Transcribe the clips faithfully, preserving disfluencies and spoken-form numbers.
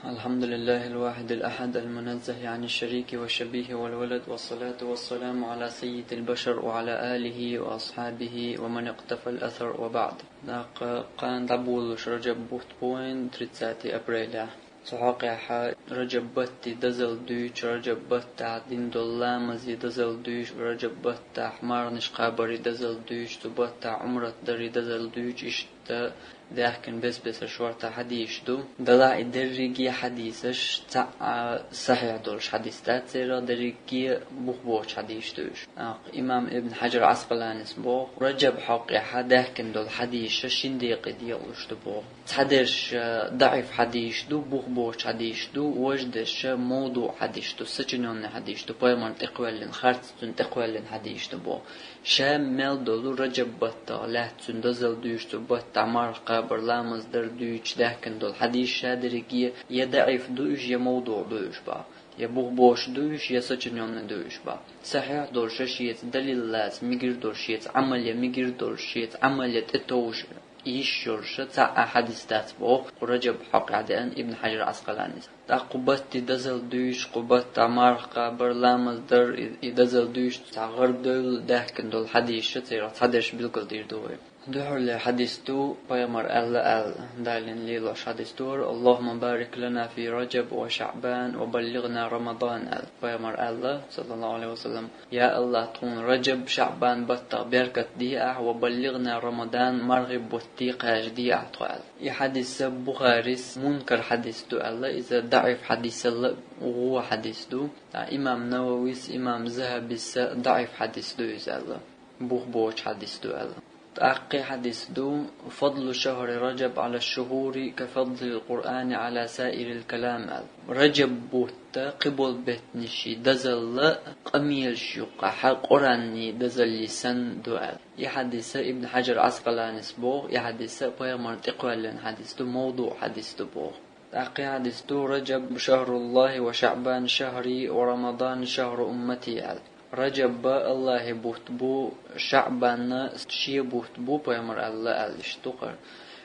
الحمد لله الواحد الأحد المنزه عن الشريك والشبيه والولد، والصلاة والسلام على سيد البشر وعلى آله وأصحابه ومن اقتفى الأثر وبعد. ТӀаккха кхана дӀаболалуш Раджаб бутт бу вайн, тридцатое апреля. Цу хьокъехьа Раджаб батте дозалла дуьйцу, Раджаб баттахь дина долу ламазе дозалла дуьйцу, Раджаб баттахь марханаш кхабаре дозалла дуьйцу, цу баттахь Ӏумрат даре дозалла дуьйцу, иштта даьхкина бес-бесара шортта хьадисаш ду. Делахь и дерриге хьадисаш цхьа а сахьихь долуш хьадис дац церан, дерриге бух боцу хьадисаш ду уьш. ТӀаккха имам Ибн Хьаджар Ӏаскъаланис боху, Раджаб хьокъехьа даьхкина долу хьадисаш шин декъе декъалуш ду боху. Цхьадерш даӀиф хьадисаш ду, бух боцу хьадисаш ду, важдерш мавдуъ хьадисаш ду, сочинённый хьадисаш ду, пайхамарна тӀекхоьллина, харц цунна тӀекхоьллина хьадисаш ду боху. Ша мел долу Раджаб баттах лаьцна цуьнан дозалла дуьйцу, цу баттахь марха кхабар, ламаз дар дуьйцу, даьхкина долу хьадисаш ша дерриге я даӀиф ду уьш, я мавдуъ ду уьш боху, я бух боцуш ду уьш, я сочинённый ду уьш боху. Сахьихь долуш шеца далил лаца мегар долуш, шеца Ӏамал ян мегар долуш, шеца Ӏамал ян тӀетовжа йиш йолуш цхьа а хьадис дац боху кху Раджаб хьокъехь деана Ибн Хьаджар Ӏаскъаланис. ТӀаккха кху батте дозалла дуьйцу, кху баттахь марха кхабар, ламаз дар, и, и дозалла дуьйцу цхьа гӀар-девлла даьхкина долу хьадисаш церан цхьадерш билгалдийр ду вай. Дуьххьарлера хьадис ду, пайхамара аьлла аьлла, Далла лелош хьадис ду хӀара: اللهم بارك لنا في رجب وشعبان وبلغنا رمضان аьлла. Пайхамара аьлла, саллаллаху Ӏалайхи ва саллам: «Я АллахӀ, тхуна Раджаб, ШаӀбан баттах беркат де ахь, ва баллигъна Рамадан, мархий бутте кхаьжа де ахь тхо», аьлла. И хьадис Бухарис мункар хьадис ду аьлла, иза даӀиф хьадисалла вон хьадис ду. Ткъа имам Нававис, имам Захабис даӀиф хьадис ду иза аьлла, бух боцу хьадис ду аьлла. ТӀаккхий хьадис ду: فضل شهر رجب على الشهور كفضل القرآن على سائر الكلام аьлла. Раджаб бутт кхиболу беттанийн дозалла къамелаш юккъехь Къуръанан дозаллий санна ду аьлла. И хьадис Ибн Хьаджар Ӏаскъаланис боху, и хьадис пайхамарна тӀекхоьллина хьадис ду, мавдуъ хьадис ду боху. ТӀаккхий хьадис ду: رجب شهر الله وشعبان شهري ورمضان شهر أمتي аьлла. Раджаб АллахӀан бутт бу, ШаӀбан шен бутт бу, пайхамара аьлла аьлла иштта ду хӀара.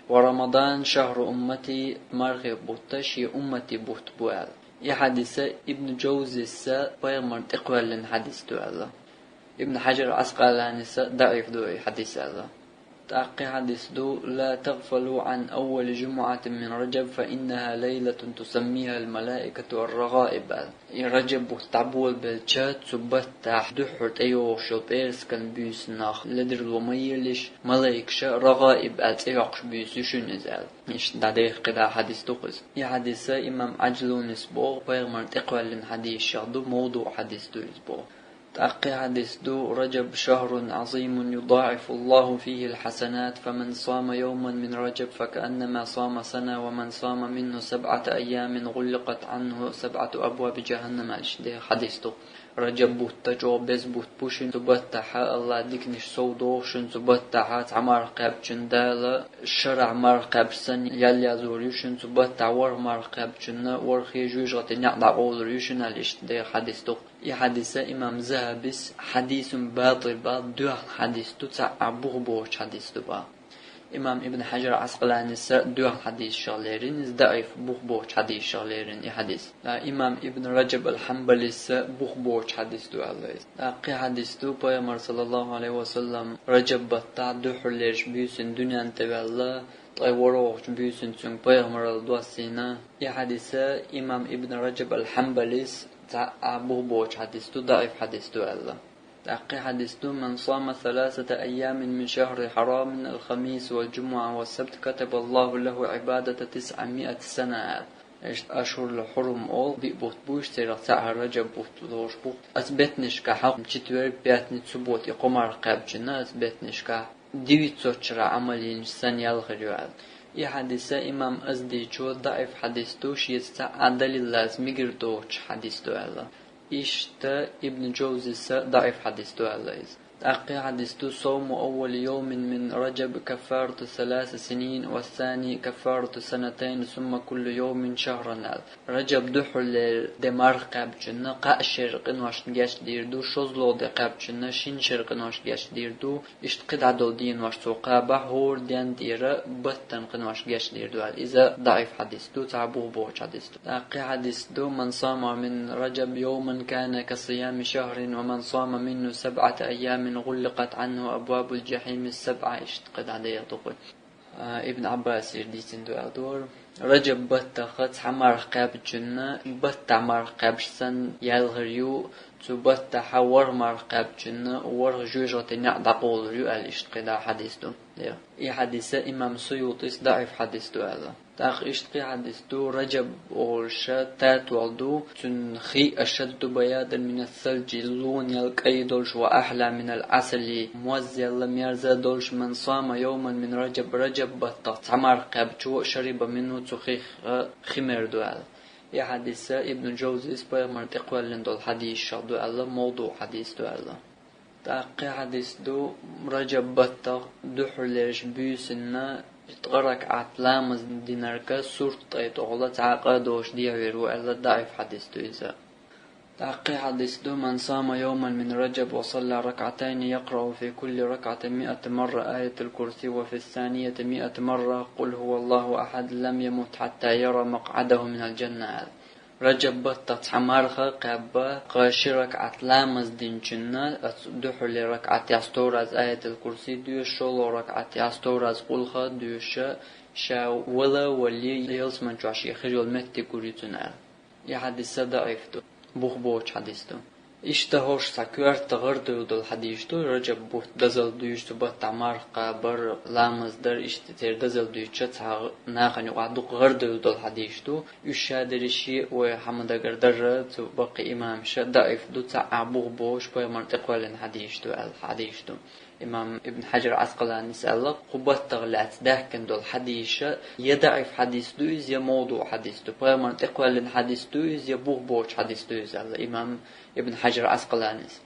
Ва Рамадан шахру уммати, мархий бутт шен умматан бутт бу аьлла. И хьадис Ибн Джавзис пайхамарна тӀекхоьллина хьадис ду аьлла. Ибн Хьаджар Ӏаскъаланис даӀиф ду и хьадис аьлла. ТӀаккхий хьадис ду: لا تغفلوا عن أول جمعة من رجب فإنها ليلة تسميها الملائكة الرغائب аьлла. И Раджаб бутт дӀаболабелча цу баттахь дуьххьара тӀейогӀуш йолу пӀераскан буьйсанах ледарло ма елаш, малайкаша РагӀаиб аьлла цӀе йоккхуш буьйса ю шуна иза аьлла. Иштта дӀадехкина хьадис ду-кх иза. И хьадис имам Ӏаджлунис боху, пайхамарна тӀекхоьллина хьадисех ду, мавдуъ хьадис ду иза боху. ТӀаккхий хьадис ду: رجب شهر عظيم يضاعف الله فيه الحسنات، فمن صام يوما من رجب فكأنما صام سنة، ومن صام منه سبعة أيام غلقت عنه سبعة أبواب جهنم аьлла, иштта дехкина хьадис ду. Раджаб бутт чӀогӀа беза бутт бу шуна, цу баттахь АллахӀа диканаш сов доху шуна, цу баттахь цхьа марха кхаьбчунна Дала шарахь марха кхаьбча санна ял язор ю шуна, цу баттахь ворхӀ марха кхаьбчунна ворхӀе жоьжахатин некъ дӀакъовлур ю шуна аьлла, иштта дехкина хьадис ду. И хьадис имам Захабис хьадисун батӀил боху, доьхна хьадис ду, цхьа а бух боцу хьадис ду боху. Имам Ибн Хьаджар Ӏаскъаланис доьхна хьадисех лерина иза, даӀиф, бух боцу хьадисех лерина и хьадис. Ткъа имам Ибн Раджаб ал-Хьанбалис бух боцу хьадис ду аьлла иза. ТӀаккхий хьадис ду: пайхамар, саллаллаху Ӏалайхи ва саллам, Раджаб баттахь дуьххьарлерчу буьйсанна дуьнен тӀе ваьлла, ткъе ворхӀалгӀачу буьйсанна цуьнга пайхамаралла доссийна. И хьадис имам Ибн Раджаб ал-Хьанбалис цхьа а бух боцу хьадис ду, даӀиф хьадис ду аьлла. ТӀаккхий хьадис ду: من صام ثلاثة أيام من شهر حرام الخميس والجمعة والسبت كتب الله له عبادة تسعمائة سنة аьлла. Иштта ашхӀурул хьурум олу биъ бутт бу, иштта церах цхьаъ Раджаб бутт лоруш бу. Оцу беттанашкахь, четверг, пятница, суббота, и кхо марха кхаьбчунна оцу беттанашкахь девятьсот шарахь Ӏамал йинчу санна ял хир ю аьлла. И хьадис имам Аздичо даӀиф хьадис ду, шеца цхьа а далил лаца мегар доцуш хьадис ду аьлла. Иштта Ибн Джавзис даӀиф хьадис ду аьлла иза. ТӀаккха хьадис ду: «صوم أول يوم من رجب كفارة ثلاث سنين، والثاني كفارة سنتين، ثم كل يوم شهرا», аьлла. Раджаб духьалера де марха кхаьбачунна кхаа шера къиношна гечдийр ду, шозлагӀа де кхаьбачунна шин шера къиношна гечдийр ду, иштта кхидӀа долу денош цо кхаба, хӀора ден тӀера баттан къиношна гечдийр ду аьлла. Иза даӀиф хьадис ду, цхьа бух боцу хьадис ду. ТӀаккха хьадис ду: «من صام من رجب يوما كان كصيام شهر، ومن صام منه سبعة أيام غلقت عنه أبواب الجحيم السبعة», иштта кхидӀа дайа дукъи. А, Ибн Ӏаббасера дийцина ду аьлла дора. Раджаб баттах цхьа марха кхаьбачунна, баттахь марха кхаьбча санна яьллар ю, цу баттахь ворхӀ марха кхаьбачунна, ворхӀ жоьжахатин неӀ дӀакъовлур ю аьлла, иштта кхидӀа хьадис ду. И хьадиса имам Суютис даӀиф хьадис ду аьлла. ТӀаккха иштта кхин хьадис ду: «Раджаб олуш татол ду, цуьнан хи أشد بياضا من الثلج, луна ял кӀай долуш, وأحلى من العسل, моз ял мерза долуш, من صام يوما من رجب, Раджаб баттах цхьа марха кхаьбчо, شرب منه, цу хих хи мер ду», аьлла. И хьадиса Ибн Джавзис пайхамар тӀекхоьллина долу хьадисех ду аьлла, мавдуӀ хьадис ду аьлла. ТӀаккха кхин хьадис ду: Раджаб баттах дуьххьарлерчу буьйсанна ткъа ракаӀат ламаз динарг сурт тӀе тӀехула цхьа къа доцуш дехьавер ву аьлла, даӀиф хьадис ду иза. ТӀаккха кхин хьадис ду: «من صام يوما من رجب وصلى ركعتين يقرأ في كل ركعة مائة مرة آية الكرسي وفي الثانية مائة مرة قل هو الله أحد لم يمت حتى يرى مقعده من الجنة», аьлла. Раджаб баттах цхьа марха кхаьбча, кхаа ши ракаӀат ламаз динчунна, оцу дуьххьарлера ракаӀатехь сто раз Аятал Курси доьшу, шолгӀа ракаӀатехь сто раз Къулхьа доьшу, ша вала а валале, ялсамани чохь шен хир йолу меттиг гур ю цунна аьлла. И хьадис даӀиф ду, бух боцу хьадис ду. Иштта хӀорш цхьа коьрта гӀардевлла долу хьадисаш ду, Раджаб бутт дозалла дуьйцу, цу баттахь марха кхабар, ламаз дар, иштта церан дозалла дуьйцуш цхьа нахана юкъахь дукха гӀардевлла долу хьадисаш ду. Уьш шадерриш а вай хьан ма дагара дара, цу баккхий имамаша даӀиф ду, цхьа а бух боцуш, пайхамар тӀекхоьллина хьадисаш ду аьлла хьадисаш ду. Имам Ибн Хьаджар Ӏаскъаланис аьлла, кху баттах лаьцна даьхкина долу хьадисаш я даӀиф хьадис ду иза, я мавдуӀ хьадис ду. Пайхамар тӀекхоьллина хьадис ду иза, я бух боцу хьадис ду иза аьлла имам Ибн Хьаджар Ӏаскъаланис.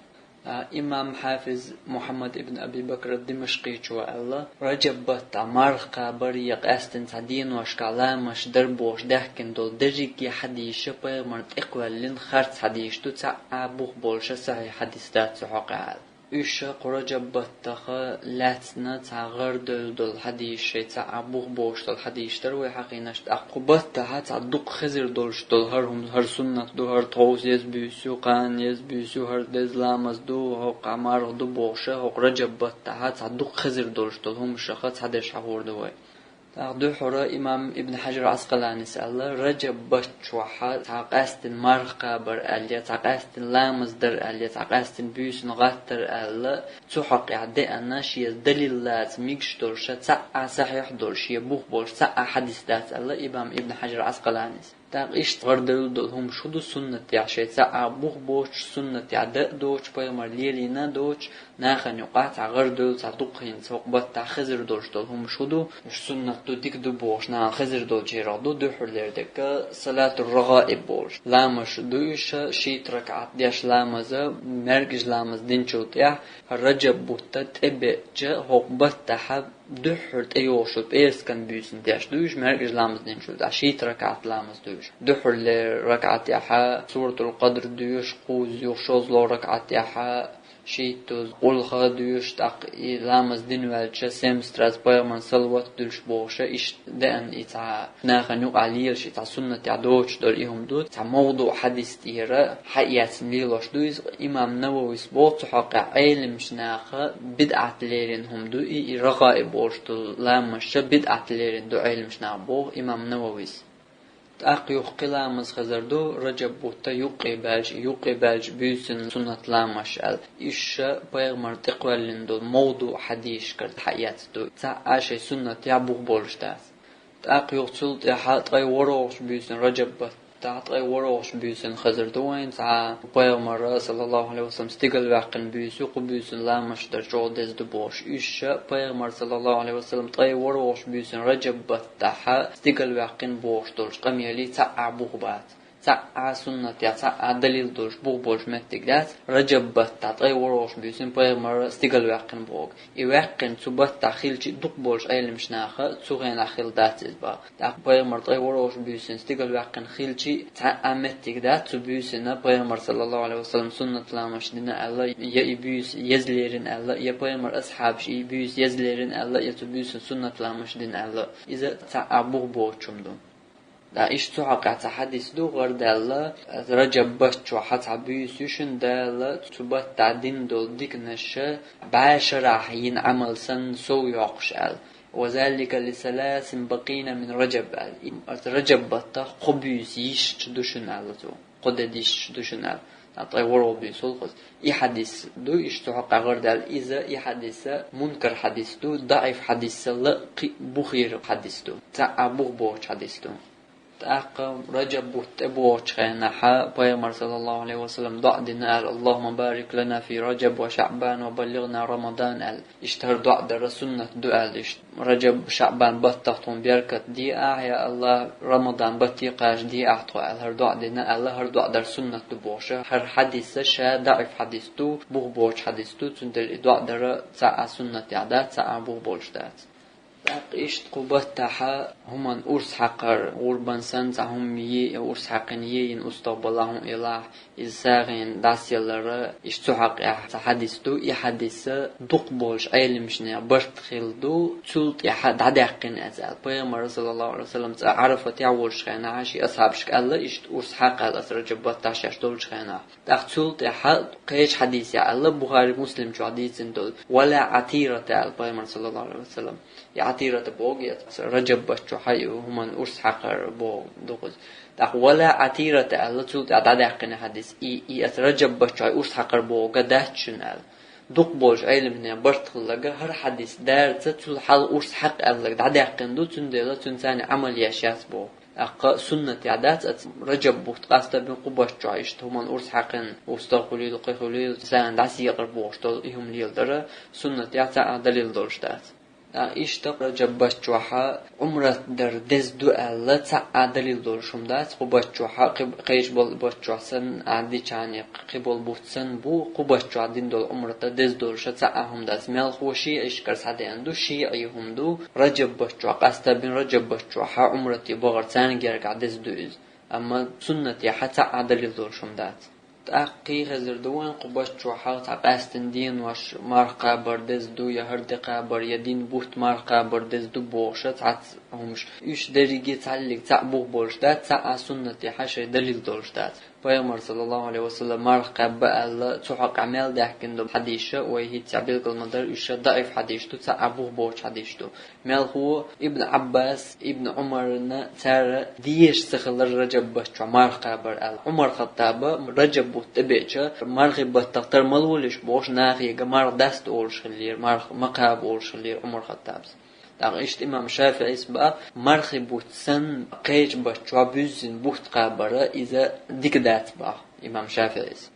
А, имам хьафиз Мухьаммад ибн Аби Бакр ад-Димашкъичо аьлла, Раджаб баттахь марха кхабар я къаьстина цхьа деношкахь ламазаш дар бохуш даьхкина долу дерриге хьадисаш пайхамар тӀекхоьллина харц хьадисаш ду, цхьа а бух болуш сахьихь хьадис дац цу хьокъехь аьлла. Уьш кху Раджаб баттах лаьцна цхьа гӀардевлла долу хьадисаш, шайн цхьа а бух боцуш долу хьадисаш дара вай хьахийнарш, тӀаккха кху баттахь цхьа дукха хезар долуш долу хӀара хӀума, хӀара суннат ду, хӀара тховса еза буьйса ю, кхана еза буьйса ю, хӀара деза ламаз ду, хӀокху марха ду бохуш, хӀокху Раджаб баттахь цхьа дукха хезар долуш долу хӀуманашах цхьадерш хьахор ду вай. ТӀаккха дуьххьара имам Ибн Хьаджар Ӏаскъаланис аьлла, Раджаб баттахь цхьа къаьстина марха кхабар аьлла, я цхьа къаьстина ламаз дар аьлла, я цхьа къаьстина буьйсанна гӀаттар аьлла, цу хьокъехь деана шен далил лаца мегаш долуш, цхьа а сахьихь долуш, шен бух болуш цхьа а хьадис дац аьлла имам Ибн Хьаджар Ӏаскъаланис. ТӀаккха иштта гӀардевлла долу хӀуманаш хӀун ду суннатехь, шайн цхьа а бух боцуш, суннатехь дан а доцуш, пайхамар лелийна а доцуш, нахана юкъахь цхьа гӀардевлла, цхьа дукха хӀинца хӀокху баттахь хезар долуш долу хӀуманаш хӀун ду, уьш суннат ду, дика ду бохуш нахана хезар долчарах ду дуьххьарлера дерг, салатур-рагӀаиб бохуш. Ламазаш ду уьш, шийтта ракаӀат деш ламаз, маьркӀажа ламаз динчул тӀаьхьа, Раджаб бутт тӀебеъча хӀокху баттахь дуьххьара тӀейогӀуш йолу пӀераскан буьйсанна деш ду уьш, маьркӀажа ламаз динчул тӀаьхьа шийтта ракаӀат ламаз ду уьш. Дуьххьарлера ракаӀатехь Суратул-Къадр доьшу, кхузза юха шозлагӀа ракаӀатехь шийттазза Къулхьа доьшу, тӀаккха и ламаз дина ваьлча, семьдесят раз пайхамарна салават дуьллуш бохуш, иштта деана и цхьа нахана юкъахь лелаш, и цхьа суннатехь доцуш долу и хӀума ду, цхьа мавдуӀ хьадис тӀера хьаэцна лелош ду иза. Имам Нававис боху цу хьокъехь, Ӏеламчу наха бидӀат лерина хӀума ду и, и рагӀаиб олуш долу ламазаш бидӀат лерина ду Ӏеламчу наха боху имам Нававис. ТӀаккха юха кхин ламаз хезар ду, Раджаб бутт юккъе баьлча, юккъе баьлча буьйсанна суннат ламазаш аьлла. Уьш пайхамар тӀекхоьллина долу мавдуӀ хьадисашкара хьаэцна ду. Цхьа а шайн суннатехь бух болуш дац. ТӀаккха юха цул тӀаьхьа ткъе ворхӀалгӀачу буьйсанна, Раджаб баттахь ткъе ворхӀалгӀачу буьйсанна хезар ду вайн цхьа, пайхамар, саллаллаху Ӏалайхи ва саллам, стигалваьккхина буьйса ю, кху буьйсанна ламазаш дар чӀогӀа деза ду бохуш. Уьш пайхамар, саллаллаху Ӏалайхи ва саллам, ткъе ворхӀалгӀачу буьйсанна, Раджаб баттахь стигалваьккхина бохуш долчу къамелан цхьа а бух бац. цхьа а суннатехь, цхьа а далил долуш, бух болуш меттиг дац, Раджаб баттахь ткъе ворхӀалгӀачу буьйсанна пайхамар стигала ваьккхина боху. И ваьккхина цу баттахь хилча а дукха болуш Ӏеламчу наха цу хенахь хилла дац иза боху. ТӀаккха пайхамар ткъе ворхӀалгӀачу буьйсанна стигала ваьккхина хилча а, цхьа а меттиг дац цу буьйсанна пайхамар, саллаллаху Ӏалайхи ва саллам, суннат ламазаш дина аьлла, я и буьйса еза лерина аьлла, я пайхамар асхьабаш и буьйса еза лерина аьлла, я цу буьйсанна суннат ламазаш дина аьлла. Иза цхьа а бух боцуш хӀума ду. Ткъа иштта цу хьокъехь цхьа хьадис ду, гӀарадаьлла, Раджаб баттахь цхьа буьйса ю шуна Дала цу баттахь дина долу диканаш бӀе шарахь йина Ӏамал санна сов йоккхуш аьлла. «Ва залика ли саласин бакъина мин Раджаб», аьлла. И, аса Раджаб баттахь кхо буьйса йисча ду шуна аьлла цо. Кхо де дисча ду шуна аьлла. Ткъа ткъе ворхӀалгӀа буьйса хуьлу-кх иза. И хьадис ду, иштта цу хьокъехь гӀарадаьлла, иза, и хьадис мункар хьадис ду, даӀиф хьадисал а кхин а бухера хьадис ду. Цхьа а бух боцуш хьадис ду. ТӀаккха Раджаб бутт тӀебогӀучу хенахь пайхамар, саллаллаху Ӏалайхи ва саллам, доӀа дина аьлла: «Аллахумма барик лана фи Раджаб ва ШаӀбан ва баллигъна Рамадан», аьлла. Иштта хӀара доӀа дар суннат ду аьлла иштта. Раджаб, ШаӀбан баттахь тхуна беркат де ахь, я АллахӀ, Рамадан батте кхача де ахь тхо аьлла, хӀара доӀа дина аьлла, хӀара доӀа дар суннат ду бохуш. ХӀара хьадис ша даӀиф хьадис ду, бух боцуш хьадис ду, цундела и доӀа дар цхьа а суннатехь дац, цхьа а бух болуш дац. ТӀаккха иштта кху баттахь хӀуманна урс хьакхар, гӀурбан санна цхьа хӀума е, урс хьаькхина е йина, устагӀ балахь хӀун елахь, иза сагӀина дӀасаялар, иштта цу хьокъехь цхьа хьадис ду, и хьадис дукха болуш Ӏеламчу нехан барт хилла ду, цул тӀаьхьа дӀадаьккхина иза аьлла. Пайхамар, саллаллаху Ӏалайхи ва саллам, цкъа Ӏарафат тӀехь волчу хенахь шен асхьабашка аьлла, иштта урс хьакха аьлла аса Раджаб баттахь шаьш долчу хенахь. ТӀаккха цул тӀаьхьа кхечу хьадисехь аьлла, Бухари, Муслим чохь дийцина долу: «Ва ла Ӏатирата», аьлла пайхамар, саллаллаху Ӏалайхи ва саллам. И Ӏатирата боху, и Раджаб баттахь и хӀуманна урс хьакхар боху ду-кх иза. ТӀаккха «Ва ла Ӏатирата» аьлла, цул тӀаьхьа дӀадаьккхина хьадис. И, и аса Раджаб баттахь и урс хьакхар боху ган дац шуна аьлла. Дукха болчу Ӏеламчу нехан барт хилларг хӀара хьадис дарца, цул хьалха урс хьакха аьлларг дӀадаьккхина ду, цундела цуьнца цхьаьна Ӏамал еш яц боху. ТӀаккха суннатехь дац аса Раджаб бутт къастабина кху баттахь иштта хӀуманна урс хьаькхина, устагӀ хуьлийла, кхин хуьлийла, сагӀина дӀасаекъар бохуш долу и хӀума леладар, суннатехь цхьа а далил долуш дац. ТӀаккха иштта Раджаб баттахь Ӏумрат дар деза ду аьлла, цхьа а далил долуш хӀума дац, кху баттахь, кхи-, кхечу бол-, баттахь санна, Ӏаддичхьана кхин болу бутт санна бу, кху баттахь дина долу Ӏумрат деза долуш цхьа а хӀума дац. Мелхо шиӀашкара схьадеана ду, шиӀий хӀума ду, Раджаб баттахь къастабина, Раджаб баттахь Ӏумрате бахар царна гергахь деза ду иза. Амма суннатехь цхьа а далил долуш хӀума дац. ТӀаккха кхин хезар ду вайн кху баттахь цхьа къаьстина денош марха кхабар деза ду, я хӀара де кхабар, я дина бутт марха кхабар деза ду бохуш цхьацца хӀумаш. Уьш дерриге цхьаллиг цхьаъ бух болуш дац, цхьа а суннатехь шайн далил долуш дац. Пайхамар, саллаллаху Ӏалайхи ва саллам, марха кхаьбна аьлла, цу хьокъехь мел даьхкина долу хьадисаш, вай хӀинца билгал ма-дарра, уьш даӀиф хьадисаш ду, цхьа а бух боцуш хьадисаш ду. Мелхо Ибн Ӏаббас, Ибн Ӏумарна цара дезаш ца хилар Раджаб баттахь марха кхабар аьлла. Ӏумар-Хаттаба Раджаб бутт тӀебеача, мархи баттах тара ма лолаш бохуш, нахега марха даста олуш хиллера, марха ма кхаба олуш хиллера Ӏумар-Хаттабас. ТӀаккха иштта имам ШафиӀис боху, мархи бутт санна кхечу баттахь буьззина бутт кхабар иза дика дац боху имам ШафиӀис.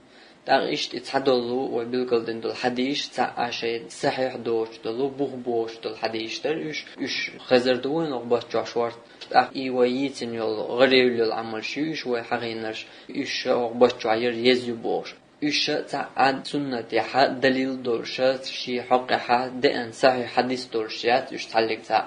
ТӀаккха иштта и цхьадолу вай билгалдина долу хьадисаш, цхьа а шайн сахьихь доцуш долу, бух боцуш долу хьадисаш дара уьш. Уьш хезар ду вайн хӀокху баттахь шорта. ТӀаккха и вай йийцина йолу, гӀаравелла йолу Ӏамалш ю уьш вай хьахийнарш, уьш хӀокху баттахь яра еза ю бохуш. Уьш цхьа а суннатехь далил долуш, шен хьокъехь деана сахьихь хьадис долуш яц уьш цхьаллиг цхьаъ.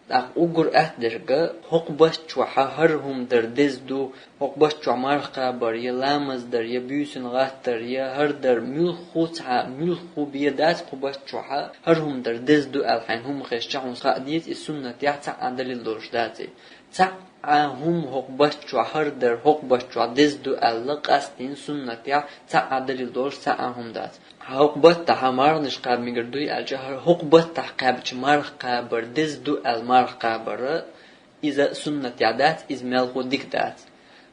ТӀаккха уггар атта дерг, хӀокху баттахь хӀара хӀума дар деза ду, хӀокху баттахь марха кхабар, я ламаз дар, я буьйсанна гӀаттар, я хӀара дар, муьлхха цхьа, муьлхха бен дац кху баттахь, хӀара хӀума дар деза ду аьлла хьайна хӀума хезча, хьуна хаа деза, и суннатехь цхьа а далил долуш дац и. Цхьа а хӀума хӀокху баттахь хӀара дар, хӀокху баттахь деза ду аьлла, къастийна суннатехь цхьа а далил долуш цхьа а хӀума дац. ХӀокху баттахь марханаш кхаба мегар дуй аьлча, хӀара хӀокху баттахь кхаьбча марха кхабар деза ду аьлла марха кхабар, иза суннатехь дац, иза мелхо дика дац.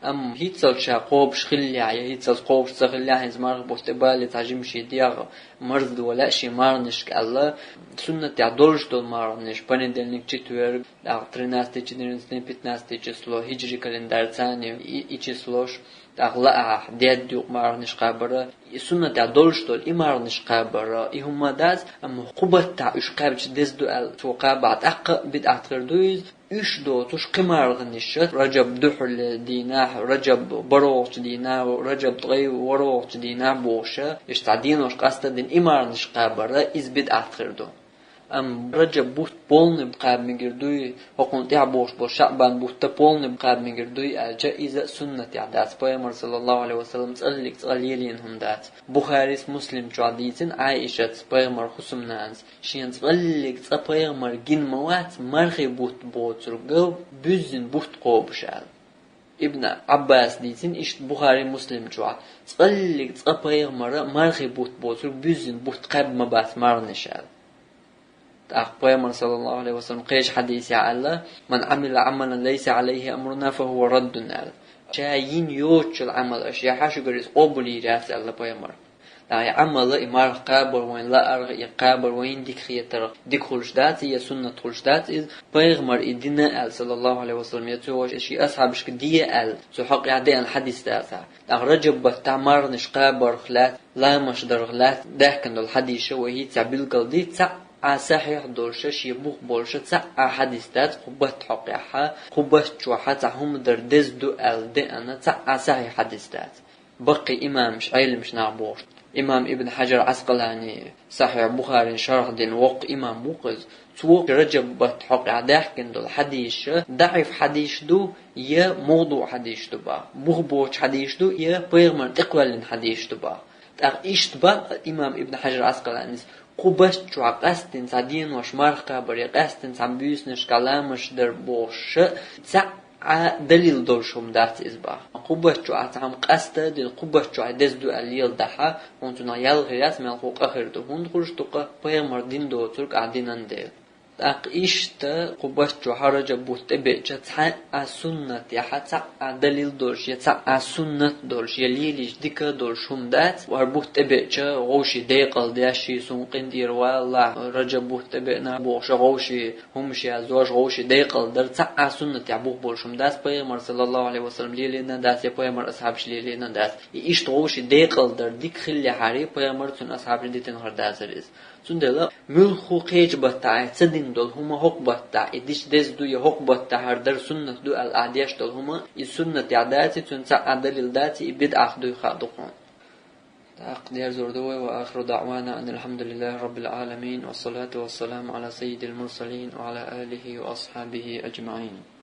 Амма хӀинццалц ша кхобуш хиллехь, я хӀинццалц кхобуш ца хиллехь, хӀинца марха бутт тӀе бале цхьа жимачу дегӀ марздо лаьа шен марханашка аьлла, суннатехь долуш долу марханаш, понедельник, четверг, тӀаккха тринадцатое, четырнадцатое, пятнадцатое число, хиджри календарь царна и, и числош, тӀаккха лаахь, дедда юкъа марханаш кхабар, и суннатехь долуш долу и марханаш кхабар, и хӀума дац, амма кху баттахь уьш кхаьбча деза ду аьлла, цо кхабахь тӀаккха а бидӀат хир ду иза, Уьш доцуш кхин марханаш, Раджаб духьала дийнахь, Раджаб бархӀалгӀачу дийнахь, Раджаб ткъе ворхӀалгӀачу дийнахь бохуш, иштта денош къастадина и марханаш кхабар, иза бидӀат хир ду. Амма Раджаб бутт полный кхаба мегар дуй, хӀокхунна тӀаьхьа бохуш болу ШаӀбан бутт полный кхаба мегар дуй аьлча, иза а суннатехь дац, пайхамар, саллаллаху Ӏалайхи ва саллам, цкъа а цкъа лелийна хӀума дац. Бухарис, Муслим чохь дийцина Ӏаишас, пайхамар хӀусамнанас, шена цкъа а цкъа пайхамар гина ма вац мархи бутт боцург, буьззина бутт кхобуш аьлла. Ибн Ӏаббас дийцина иштта Бухари, Муслим чохь, цкъа а цкъа пайхамар мархи бутт боцург буьззина бутт кхаьбна ма бац марханаш аьлла. ТӀаккха пайхамар, саллаллаху Ӏалайхи ва саллам, кхечу хьадисехь аьлла: «Ман Ӏамила Ӏамалан лайса Ӏалайхи амруна, фа хӀува раддун», аьлла. Ша йина йоцучу Ӏамал аша яхьа шуьгара иза къобал йийр яц аьлла пайхамар. ТӀаккха и Ӏамал, и марха кхабар вайн лаарх, и кхабар вайн дика хетарх, дика хуьлуш дац, я суннат хуьлуш дац иза, пайхамар и дина аьлла, саллаллаху Ӏалайхи ва саллам, я цо шен асхьабашка де аьлла, цу хьокъехь деана хьадис дац. ТӀаккха Раджаб баттахь марханаш кхабарх лаьцна, ламаш дарх лаьцна даьхкина долу хьадисаш вай хӀинца билгалдийци, цхьа а сахьихь долуш, шен бух болуш цхьа а хьадис дац, кху баттахь хьокъехь, кху батта чохь цхьа хӀума дар деза ду аьлла деана цхьа а сахьихь хьадис дац. Баккхий имамаш, Ӏеламаш нах бохуш. Имам Ибн Хьаджар Ӏаскъалани, Сахьихь Бухарин шархь дина воккха имам ву-кх иза. Цо Раджаб баттахь хьокъехь даьхкина долу хьадисаш даӀиф хьадисаш ду, я мавдуӀ хьадисаш ду боху. Бух боцу хьадисаш ду, я пайхамарна тӀекхоьллина хьадисаш ду боху. ТӀаккха иштта боху имам Ибн Хьаджар Ӏаскъаланис, кху батта чохь къаьсттина цхьа денош марха кхабар, я къаьсттина цхьа буьйсанашкахь ламаш дар бохуш, цхьа а далил долуш хӀума дац иза боху. Кху батта чохь цхьа хӀума къаста а дина, кху батта чохь деза ду аьлла леладахь, хӀунда цунах ял хир яц, мелхо къа хир ду, хӀунда хуьлуш ду-кх, пайхамар дина доцург ахь динан дела. ТӀаккха иштта кху батта чохь Раджаб бутт тӀебеъча цхьа а суннатехь, цхьа а далил долуш, я цхьа а суннат долуш, я лелийча дика долуш хӀума дац, хӀара бутт тӀебеъча вовшийн декъал деш, шен сункъин тӀера валалахь, Раджаб бутт тӀебеъна бохуш вовшийн хӀумаш яздеш, вовшийн декъал дар, цхьа а суннатехь бух болуш хӀума дац, пайхамар, саллаллаху Ӏалайхи ва саллам, лелийна дац, я пайхамар асхьабаш лелийна дац. И иштта вовшийн декъал дар дика хиллехьара, пайхамар, цуьнан асхьабаша дитина хир дацара иза. Цундела муьлхха кхечу баттахь ца дина долу хӀума хӀокху баттахь и дича деза ду, я хӀокху баттахь хӀара дар суннат ду аьлла ахь деш долу хӀума, и суннатехь дац, цуьнан цхьа а далил дац, и бидӀат дуй хаа ду хьуна. ТӀаккха дерзор ду вай: وآخر دعوانا أن الحمد لله رب العالمين، والصلاة والسلام على سيد المرسلين وعلى آله وأصحابه أجمعين.